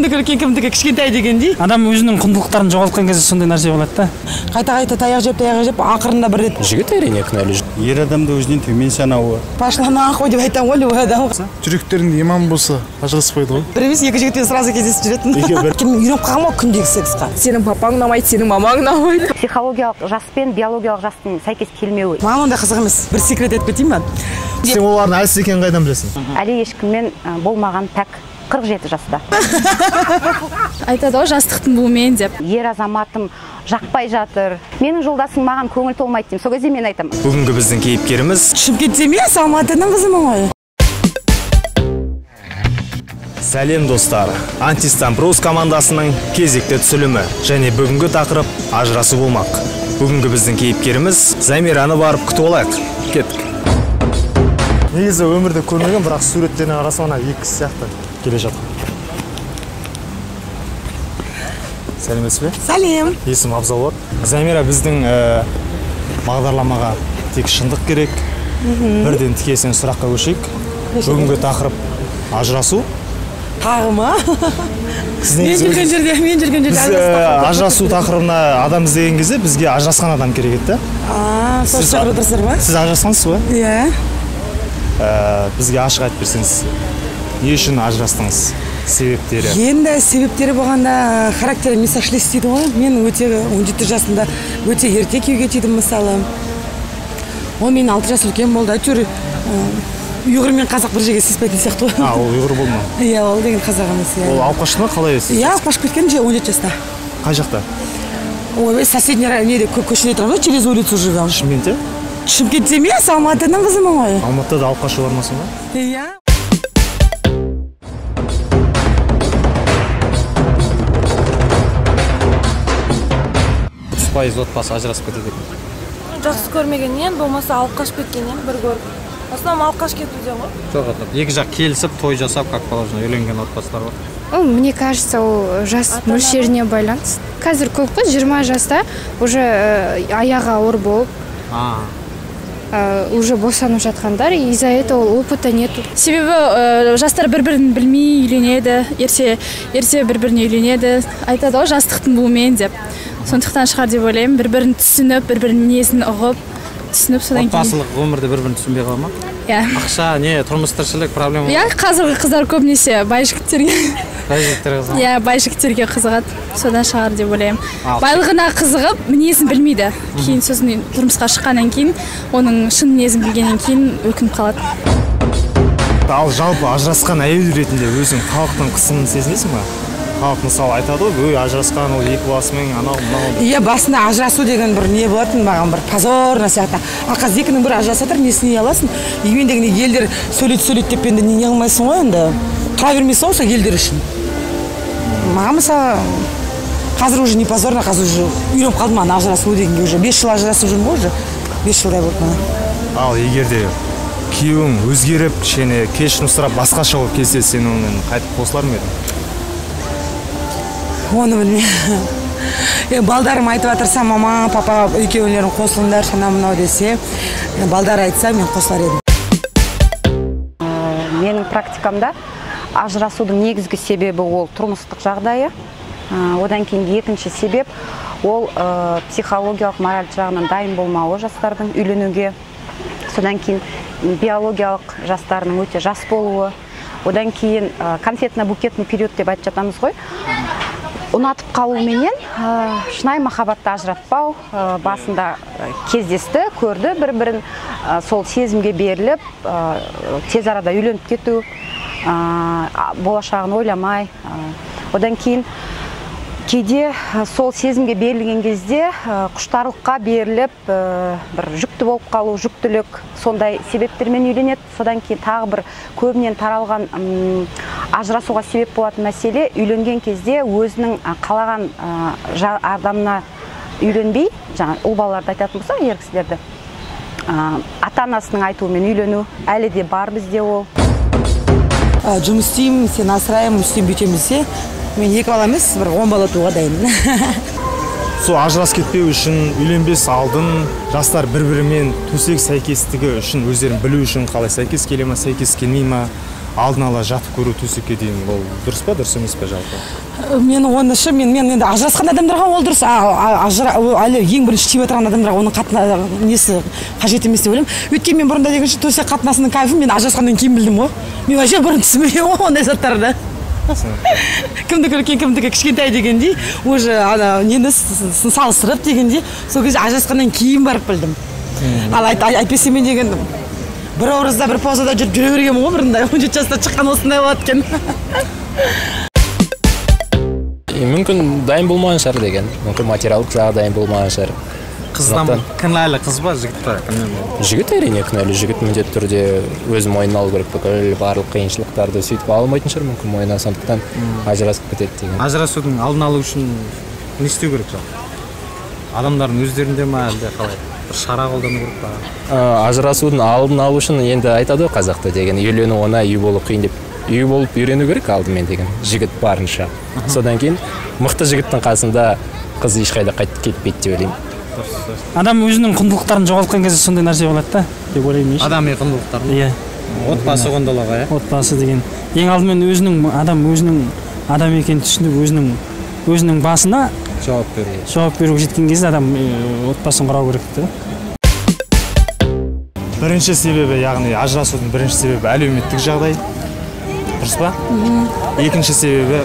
Кімдікі үлкен, кімдікі кішкентай дегендей. Адам өзінің құндылықтарын жоғалтқан кезде сондай нәрсе болады да. Қайта-қайта таяқ жеп, таяқ жеп, ақырында бір рет. Жігіт әрине кінәлі. Ер адамды өзінен төмен санауы. Пошла нахуй деп айтамын ғой любой адамға. Жүректерінде иман болса, ажыраспайды ғой. Бір емес, екі жігітпен сразу кездесіп жүретін. Өйткені үйреніп қалғанмын ғой күндегі сексқа. Сенің папаң ұнамайды, сенің мамаң ұнамайды. Психологиялық жас пен биологиялық жастың сәйкес келмеуі. Маған ондай қызық емес. Бір секрет айтып кетейін ба? Сен олардың әлсіз екенін қайдан білесің? Әлі ешкіммен болмаған пәк 47 жаста. Айтады ғой, жастықтың буымен деп. Ер азаматым жақпай жатыр. Менің жолдасым маған көңіл толмайды деймін. Сол кезде мен айтамын. Бүгінгі біздің кейіпкеріміз Шымкентте емес, Алматының қызымын ғой. Сәлем достар. Антистампроз командасының кезекті түсірілімі және бүгінгі тақырып ажырасу болмақ. Бүгінгі біздің кейіпкеріміз Замираны барып күтіп алайық. Кеттік. Негізі өмірде көрмеген, бірақ суреттеріне қарасам ана екі кісі сияқты келе жатыр. Сәлеметсіз бе? Сәлем. Есімім Абзал болады. Замира, біздің бағдарламаға тек шындық керек. Бірден тікесен сұраққа көшейік. Бүгінгі тақырып ажырасу. Тағы ма? Мен жүрген жерде, мен жүрген жерде ажырасу тақырыбына адам іздеген кезде бізге ажырасқан адам керек еді. Сол шақырып отырсыздар ма? Сіз ажырасқансыз ба? Иә. Бізге ашық айтып берсеңіз, не үшін ажырастыңыз? Себептері? Енді себептері болғанда характері не сошлись дейді ғой. Мен өте 17 жасымда өте ерте күйеуге тидім мысалы. Ол менен 6 жас үлкен болды. Әйтеуір ұйғыр мен қазақ бір жерге сыйыспайтын сияқты ғой. Ол ұйғыр болды ма? Иә, ол деген қазақ емес. Ол алып қашты ма, қалай? Иә, алып қашып кеткен 17 жаста. Қай жақта? Ой, соседний неде көшеде тұрамыз, через улицу живем. Шымкентте? Шымкентте емес, Алматының қызымын ғой. Алматыда да алып қашу бар ма сонда? Иә. Пайыз отбасы ажырасып кетеді екен. Жақсы көрмегеннен, болмаса алып қашып кеткеннен бір көріп. В основном алып қашып кетуден ғой. Жоқ, екі жақ келісіп, той жасап, как положено, үйленген отбасылар бар. Мне кажется, ол жас мөлшеріне байланысты. Қазір көп қой, 20 жаста уже аяғы ауыр болып, уже босанып жатқандар, и из-за этого опыта нету. Себебі жастар бір-бірін білмей үйленеді, ерте бір-біріне үйленеді. Айтады ғой, жастықтың буымен деп. Сондықтан шығар деп ойлаймын, бір-бірін түсініп, бір-бірінің мінезін ұғып, түсініп содан кейін. Отбасылық өмірде бір-бірін түсінбей қала ма? Иә. Ақша, не, тұрмыс тіршілік проблема. Иә, қазіргі қыздар көбінесе бай жігіттерге. Бай жігіттерге қызығады. Иә, бай жігіттерге қызығады. Содан шығар деп ойлаймын. Байлығына қызығып, мінезін білмейді. Кейін сосын тұрмысқа шыққаннан кейін, оның шын мінезін білгеннен кейін өкініп қалады. Ал жалпы ажырасқан әйел ретінде өзің халықтың қысымын сезінесің ба? Халық мысалы айтады ғой, өй ажырасқан ол екі баласымен анау мынау. Иә, басында ажырасу деген бір не болатын маған, бір позорно сияқты. А қазір екінің бірі ажырасып жатыр, несіне аласың? Егер деген елдер сөйлейді сөйлейді деп енді не қылмайсың ғой енді. Тұра бермейсің ғой сол елдер үшін. Маған мысалы қазір уже не позорно, қазір уже үйреніп қалдым ана ажырасу дегенге уже 5 жыл ажырасып жүрмін ғой уже. 5 жылдай болды маған. Ал егер де күйеуің өзгеріп, кішкене кешірім сұрап басқаша болып келсе, сен онымен қайтып қосылар ма едің? Оны білмеймін. Балдарым айтып жатырса, мама, папа екеулерің қосылыңдар, шана мынау десе, балдар айтса, мен қосылар едім. Менің практикамда ажырасудың негізгі себебі ол тұрмыстық жағдайы. Одан кейін екінші себеп ол психологиялық, моральдық жағынан дайын болмауы жастардың үйленуге. Содан кейін биологиялық жастарының өте жас болуы. Одан кейін конфетно-букетный период деп айтып жатамыз ғой. Ұнатып қалуменен шынайы махаббатты ажыратпау, басында кездесті, көрді бір-бірін, сол сезімге беріліп, тез арада үйленіп кету, болашағын ойламай. Одан кейін кейде сол сезімге берілген кезде құштарлыққа беріліп, бір жүкті болып қалу, жүктілік, сондай себептермен үйленеді. Содан кейін тағы бір көбінен таралған ажырасуға себеп болатын мәселе, үйленген кезде өзінің қалаған адамына үйленбей, жаңа ұл балаларды айтатын болсақ, ер кісілерді, ата-анасының айтуымен үйлену әлі де бар бізде ол. Жұмыс істеймін, сені асыраймын, үстем бүйтемін десе, мен 2 бала емес, бір 10 бала тууға дайынмын. Сол ажырасып кетпеу үшін үйленбес алдын жастар бір-бірімен төсек сәйкестігі үшін өздерін білу үшін қалай сәйкес келе ма, сәйкес келмей ма, Алдын ала жатып көру төсекке дейін ол дұрыс па, дұрыс емес пе жалпы? Мен оны ше, мен енді ажырасқан адамдарға ол дұрыс, әлі ең бірінші тиіп отырған адамдарға оның несі қажет емес деп ойлаймын. Өйткені мен бұрында дегенше төсек қатынасының кайфын мен ажырасқаннан кейін білдім ғой. Мен вообще бұрын түсінбеген ғой ондай заттарды. Кімдікі үлкен, кімдікі кішкентай дегендей, уже ана нені салыстырып дегендей, сол кезде ажырасқаннан кейін барып білдім. Ал әйтпесе мен деген бір образда, бір позада жүріп жүре бергенмін ғой бұрында. 17 жаста шыққан осындай болады екен. Мүмкін дайын болмаған шығар деген, мүмкін материалдық жағы дайын болмаған шығар. Қыздан кінәлі қыз ба, жігіт па? Жігіт әрине кінәлі, жігіт міндетті түрде өз мойнына алу керек бүкіл барлық қиыншылықтарды, сөйтіп ала алмайтын шығар мүмкін мойнына, сондықтан ажырасып кетеді деген. Ажырасудың алдын алу үшін не істеу керек жалпы? Адамдардың өздерінде ма, әлде қалай? Бір шара қолдану керек па? Ажырасудың алдын алу үшін енді айтады ғой қазақта деген, үйлену оңай, үй болу қиын деп. Үй болып үйрену керек алдымен деген, жігіт барынша. Содан кейін мықты жігіттің қасында қыз ешқайда қайтып кетпейді деп ойлаймын. Адам өзінің құндылықтарын жоғалтқан кезде сондай нәрсе болады да деп ойлаймын. Адами құндылықтарын? Иә. Отбасы құндылығы, иә? Отбасы деген. Ең алдымен өзінің адам өзінің адам екенін түсініп, өзінің басына жауап беру. Жауап беруге жеткен кезде адам отбасын құрау керек те. Бірінші себебі, яғни ажырасудың бірінші себебі әлеуметтік жағдай. Дұрыс па? Екінші себебі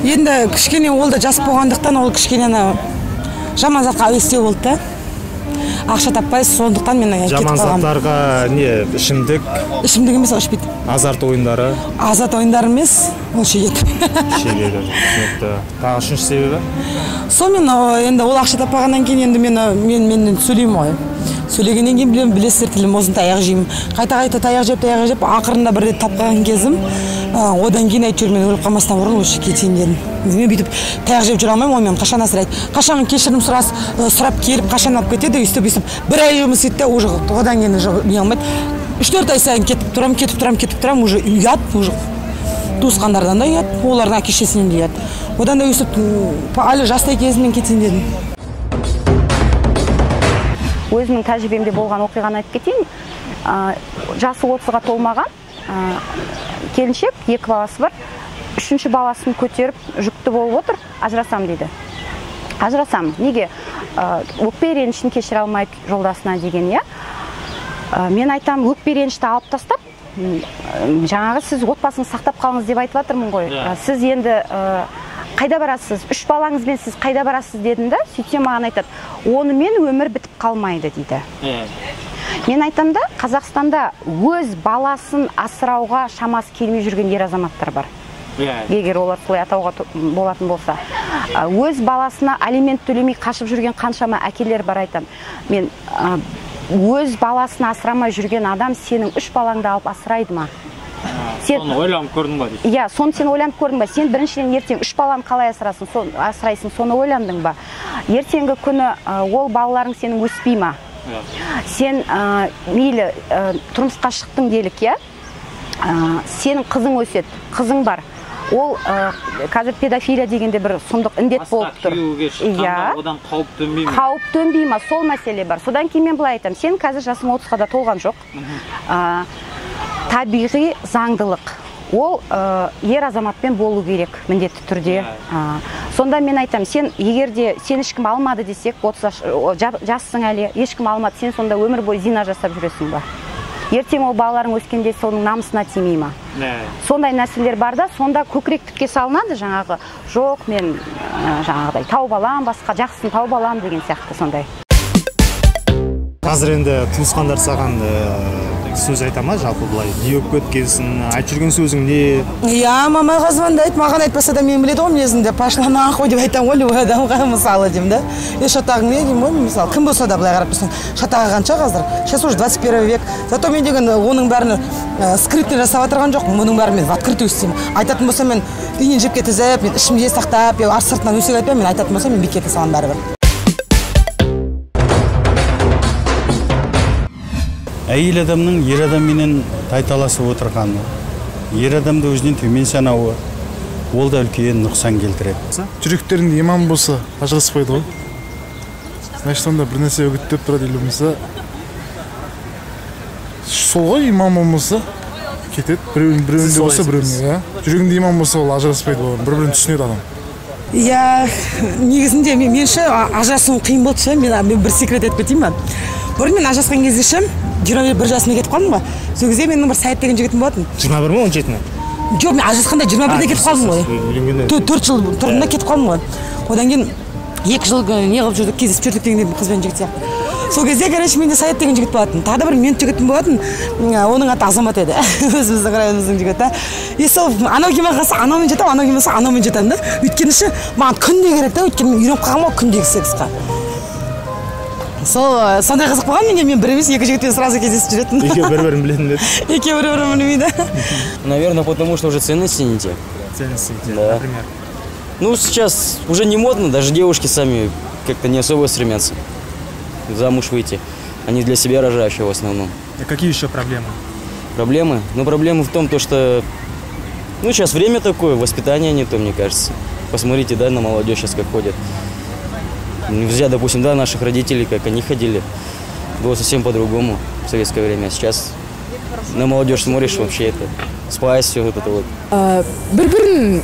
енді кішкене ол да жас болғандықтан ол кішкене жаман затқа әуестеу болды да. Ақша таппай, сондықтан мен кетіп қалғанмын. Жаман заттарға не, ішімдік? Ішімдік емес, ол ішпейді. Азарт ойындары? Азарт ойындары емес, ол шегеді. Шегеді, түсінікті. Тағы үшінші себебі? Сонымен енді ол ақша таппағаннан кейін енді мен сөйлеймін ғой. Сөйлегеннен кейін білемін, білесіздер, тілім ұзын, таяқ жеймін. Қайта-қайта таяқ жеп, таяқ жеп, ақырында бір рет тапқан кезім, одан кейін әйтеуір мен өліп қалмастан бұрын лучше кетейін дедім. Мен бүйтіп таяқ жеп жүре алмаймын, ол мен қашан асырайды. Қашан кешірім сұрап келіп, қашан алып кетеді, өйстіп өйстіп бір ай жұмыс етті, уже одан кейін уже не алмайды. 3-4 ай сайын кетіп тұрам, кетіп тұрам, кетіп тұрам, уже ұят, уже туысқандардан да ұят, олардың әке шешесінен де ұят. Одан да өйстіп әлі жастай кезімнен кетейін дедім. Өзімнің тәжірибемде болған оқиғаны айтып кетейін. Жасы 30-ға толмаған келіншек, 2 баласы бар. 3-ші баласын көтеріп, жүкті болып отыр, ажырасам дейді. Ажырасам. Неге? Өкпе ренішін кешіре алмайды жолдасына деген, иә? Мен айтам, өкпе ренішті алып тастап, жаңағы сіз отбасын сақтап қалыңыз деп айтып жатырмын ғой. Сіз енді қайда барасыз? 3 балаңызбен сіз қайда барасыз дедім да, сөйтсем маған айтады, онымен өмір бітіп қалмайды дейді. Мен айтам да, Қазақстанда өз баласын асырауға шамасы келмей жүрген ер азаматтар бар. Егер олар солай атауға болатын болса. Өз баласына алимент төлемей қашып жүрген қаншама әкелер бар айтам. Мен өз баласын асырамай жүрген адам сенің 3 балаңды алып асырайды ма? Соны ойланып көрдің ба дейді? Иә, соны сен ойланып көрдің ба? Сен біріншіден ертең 3 баланы қалай асырасың, асырайсың, соны ойландың ба? Ертеңгі күні ол балаларың сенің өспей ма? Сен мейлі тұрмысқа шықтың делік, иә? Сенің қызың өседі, қызың бар. Ол қазір педофилия дегенде бір сұмдық індет болып тұр. Иә. Одан қауіп төнбей ме? Қауіп төнбей ме? Сол мәселе бар. Содан кейін мен былай айтамын, сен қазір жасың 30-ға да толған жоқ. Табиғи заңдылық. Ол ер азаматпен болу керек міндетті түрде. Сонда мен айтам, сен егер де сен ешкім алмады десек, 30 жассың әлі, ешкім алмады, сен сонда өмір бойы зина жасап жүресің ба? Ертең ол балаларың өскенде соның намысына тимей ма? Сондай нәрселер бар да, сонда көкіректікке салынады жаңағы, жоқ, мен жаңағыдай тауып алам, басқа жақсысын тауып алам деген сияқты сондай. Қазір енді туысқандар саған сөз айта ма, жалпы былай не болып кеткенсің, айтып жүрген сөзің не? Иә, мамаға звондайды, маған айтпаса да мен біледі ғой мінезімді, пошла нахуй деп айтамын ғой любой адамға мысалы деймін да. Е, шатағың не деймін ғой мысалы, кім болса да былай қарап тұрсаң, шатағы қанша қазір? Сейчас уже 21 век. Зато мен деген оның бәрін скрытно жасап отырған жоқпын, оның бәрін мен в открытую істеймін. Айтатын болсам мен инен жіпке тізіп, мен ішімде сақтап, арт сыртынан өсек айтпаймын, мен айтатын болсам мен бекете саламын бәрібір. Әйел адамның ер адамменен тайталасып отырғаны, ер адамды өзінен төмен санауы, ол да үлкен нұқсан келтіреді. Жүректерінде иман болса, ажыраспайды ғой. Значит, онда бір нәрсе үгіттеп тұрады, или болмаса сол ғой, иман болмаса Кетеді. Біреуінде болса, біреуінде, иә. Жүрегінде иман болса, ол ажыраспайды, ол бір-бірін түсінеді адам. Иә, негізінде меніңше ажырасуым қиын болды ше. Мен бір секрет айтып кетейін ба? Бұрын мен ажырасқан кезде ше, 21 жасымда кетіп қалдым ғой. Сол кезде менің бір Саят деген жігітім болатын. 21 ма, 17 ме? Жоқ, мен ажырасқанда 21-де кетіп қалдым ғой. 4 жыл тұрдым да кетіп қалдым ғой. Одан кейін 2 жыл не қылып жүрдік, кездесіп жүрдік дегендей қызбен жігіт сияқты. Сол кезде, короче, менде Саят деген жігіт болатын. Тағы да бір мен жігітім болатын, оның аты Азамат еді. Өзіміздің районымыздың жігіті. И сол анау келмей қалса, анаумен жатамын, анау келмей қалса, анаумен жатамын да. Өйткені ше, маған күнде керек та, өйткені мен үйреніп қалғанмын ғой күндегі сексқа. Сол сондай қызық болған менде, мен бір емес, екі жігітпен сразу кездесіп жүретін. Екеуі бір-бірін білетін бе? Екеуі бір-бірін білмейді. Наверное, потому что уже ценности не те. Ценности не те, например? Ну, сейчас уже не модно, даже девушки сами как-то не особо стремятся замуж выйти. Они для себя рожающие в основном. А какие еще проблемы? Проблемы? Ну, проблемы в том, то, что... Ну, сейчас время такое, воспитание не то, мне кажется. Посмотрите, да, на молодежь сейчас как ходят. Взять, допустим, да, наших родителей, как они ходили. Было совсем по-другому в советское время. А сейчас на молодежь смотришь, вообще это спайс, все вот это вот. Бір-бірін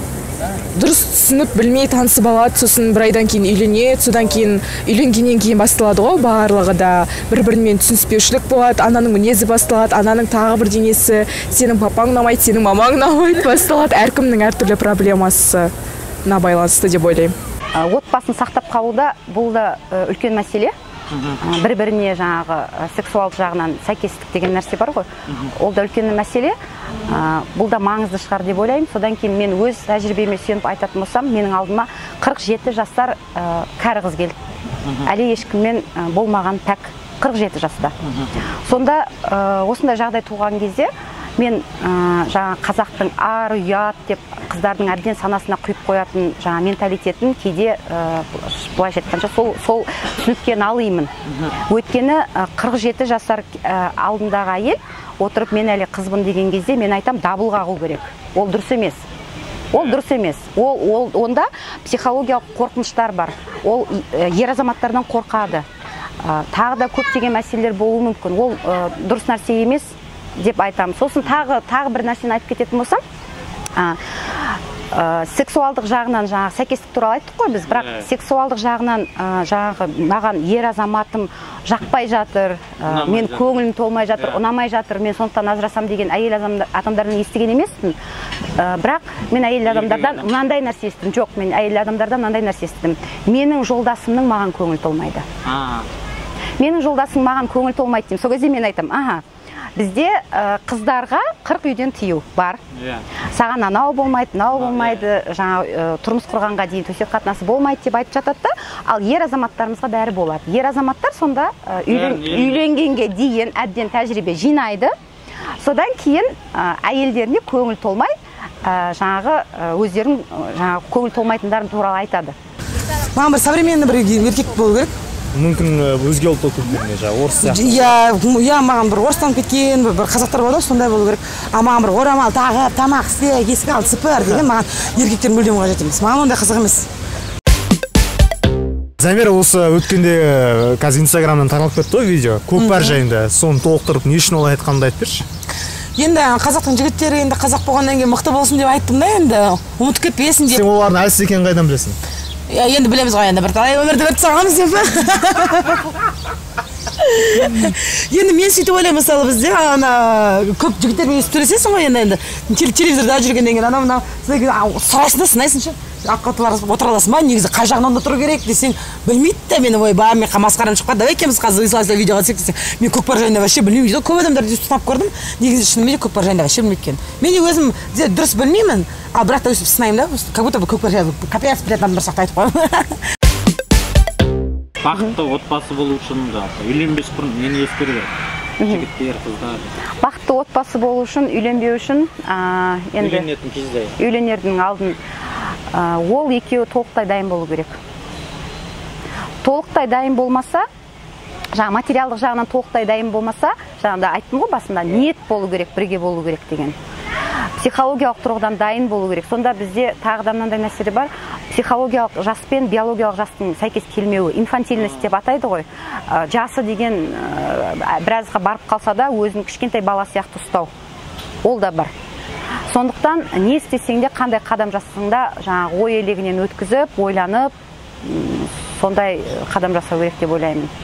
дұрыс түсініп білмей танысып алады, сосын бір айдан кейін үйленеді, содан кейін үйленгеннен кейін басталады ғой барлығы да, бір-бірімен түсініспеушілік болады, ананың мінезі басталады, ананың тағы бірдеңесі, сенің папаң ұнамайды, сенің мамаң ұнамайды басталады, әркімнің әртүрлі проблемасына байланысты деп ойлаймын. Отбасын сақтап қалуда бұл да үлкен мәселе. Бір-біріне жаңағы сексуалдық жағынан сәйкестік деген нәрсе бар ғой. Ол да үлкен мәселе. Бұл да маңызды шығар деп ойлаймын. Содан кейін мен өз тәжірибеме сүйеніп айтатын болсам, менің алдыма 47 жастар кәрі қыз келді. Әлі ешкіммен болмаған пәк 47 жаста. Сонда осындай жағдай туған кезде мен жаңа қазақтың ар ұят деп қыздардың әбден санасына құйып қоятын жаңа менталитетін кейде былайша айтқанша сол түсінікке налимын. Өйткені 47 жасар алдындағы әйел отырып мен әлі қызбын деген кезде мен айтам дабыл қағу керек. Ол дұрыс емес. Ол дұрыс емес. Ол онда психологиялық қорқыныштар бар. Ол ер азаматтардан қорқады. Тағы да көптеген мәселелер болуы мүмкін. Ол дұрыс нәрсе емес деп айтамын. Сосын тағы бір нәрсені айтып кететін болсам, сексуалдық жағынан жаңағы сәйкестік туралы айттық қой біз, бірақ сексуалдық жағынан жаңағы маған ер азаматым жақпай жатыр, мен көңілім толмай жатыр, ұнамай жатыр, мен сондықтан ажырасам деген әйел адамдардан естіген емеспін. Бірақ мен әйел адамдардан мынандай нәрсе естідім. Жоқ, мен әйел адамдардан мынандай нәрсе естідім. Менің жолдасымның маған көңіл толмайды. Менің жолдасым маған көңіл толмайды деймін. Сол кезде мен айтамын, аха, бізде қыздарға 40 үйден тыю бар. Саған анау болмайды, мынау болмайды, жаңа тұрмыс құрғанға дейін төсек қатынасы болмайды деп айтып жатады да, ал ер азаматтарымызға бәрі болады. Ер азаматтар сонда үйленгенге дейін әбден тәжірибе жинайды. Содан кейін әйелдеріне көңіл толмай, жаңағы өздерінің жаңағы көңіл толмайтындарын туралы айтады. Маған бір современный бір еркек болу керек. Мүмкін өзге ұлт өкілдеріне, жаңағы орыс сияқты. Иә, маған бір орыстанып кеткен, бір қазақтар болады, сондай болу керек. А маған бір орамал тағып, тамақ істе, есік алды сыпыр деген маған еркектер мүлдем қажет емес. Маған ондай қызық емес. Замира, осы өткенде қазір Инстаграмнан таралып кетті ғой видео, көкпар жайында. Соны толықтырып, не үшін олай айтқанын айтып берші. Енді қазақтың жігіттері енді қазақ болғаннан кейін мықты болсын деп айттым да, енді ұмытып кетпесін деп. Сен олардың әлсіз екенін қайдан білесің? Енді білеміз ғой, енді бірталай өмірді бір түсіреміз деп. Енді мен сөйтіп ойлаймын, мысалы бізде ана көп жігіттермен өстіп сөйлесесің ғой, енді телевизорда жүргеннен кейін анау мынау сұрайсың да сынайсың ше, атқа отыра аласың ба, негізі қай жағынан отыру керек десең білмейді да. Мені ойбай, мен масқарам шығып қалды, давай екеуміз қазір осылай видеоға түсейік десең, мен көкпар жайында вообще білмеймін дейді. Көп адамдарды өстіп сынап көрдім, негізі шынымен де көкпар жайында вообще білмейді екен. Мен де өзім дұрыс білмеймін, ал бірақ та өстіп сынаймын да, как будто бы көкпар жайлы капец білетін адамдар сияқты айтып қоямын. Бақытты отбасы болу үшін үйленбес бұрын нені ескеру керек? Жігіттер, қыздар. Бақытты отбасы болу үшін, үйленбеу үшін, енді үйленетін кезде, үйленердің алдын ол екеуі толықтай дайын болу керек. Толықтай дайын болмаса, жаңа материалдық жағынан толықтай дайын болмаса, жаңағыда айттым ғой басында, ниет болу керек, бірге болу керек деген. Психологиялық тұрғыдан дайын болу керек. Сонда бізде тағы да мынандай мәселе бар. Психологиялық жас пен биологиялық жастың сәйкес келмеуі, инфантильность деп атайды ғой. Жасы деген біразға барып қалса да өзін кішкентай бала сияқты ұстау. Ол да бар. Сондықтан не істесең де, қандай қадам жасасаң да, жаңағы ой елегінен өткізіп, ойланып, сондай қадам жасау керек деп ойлаймын.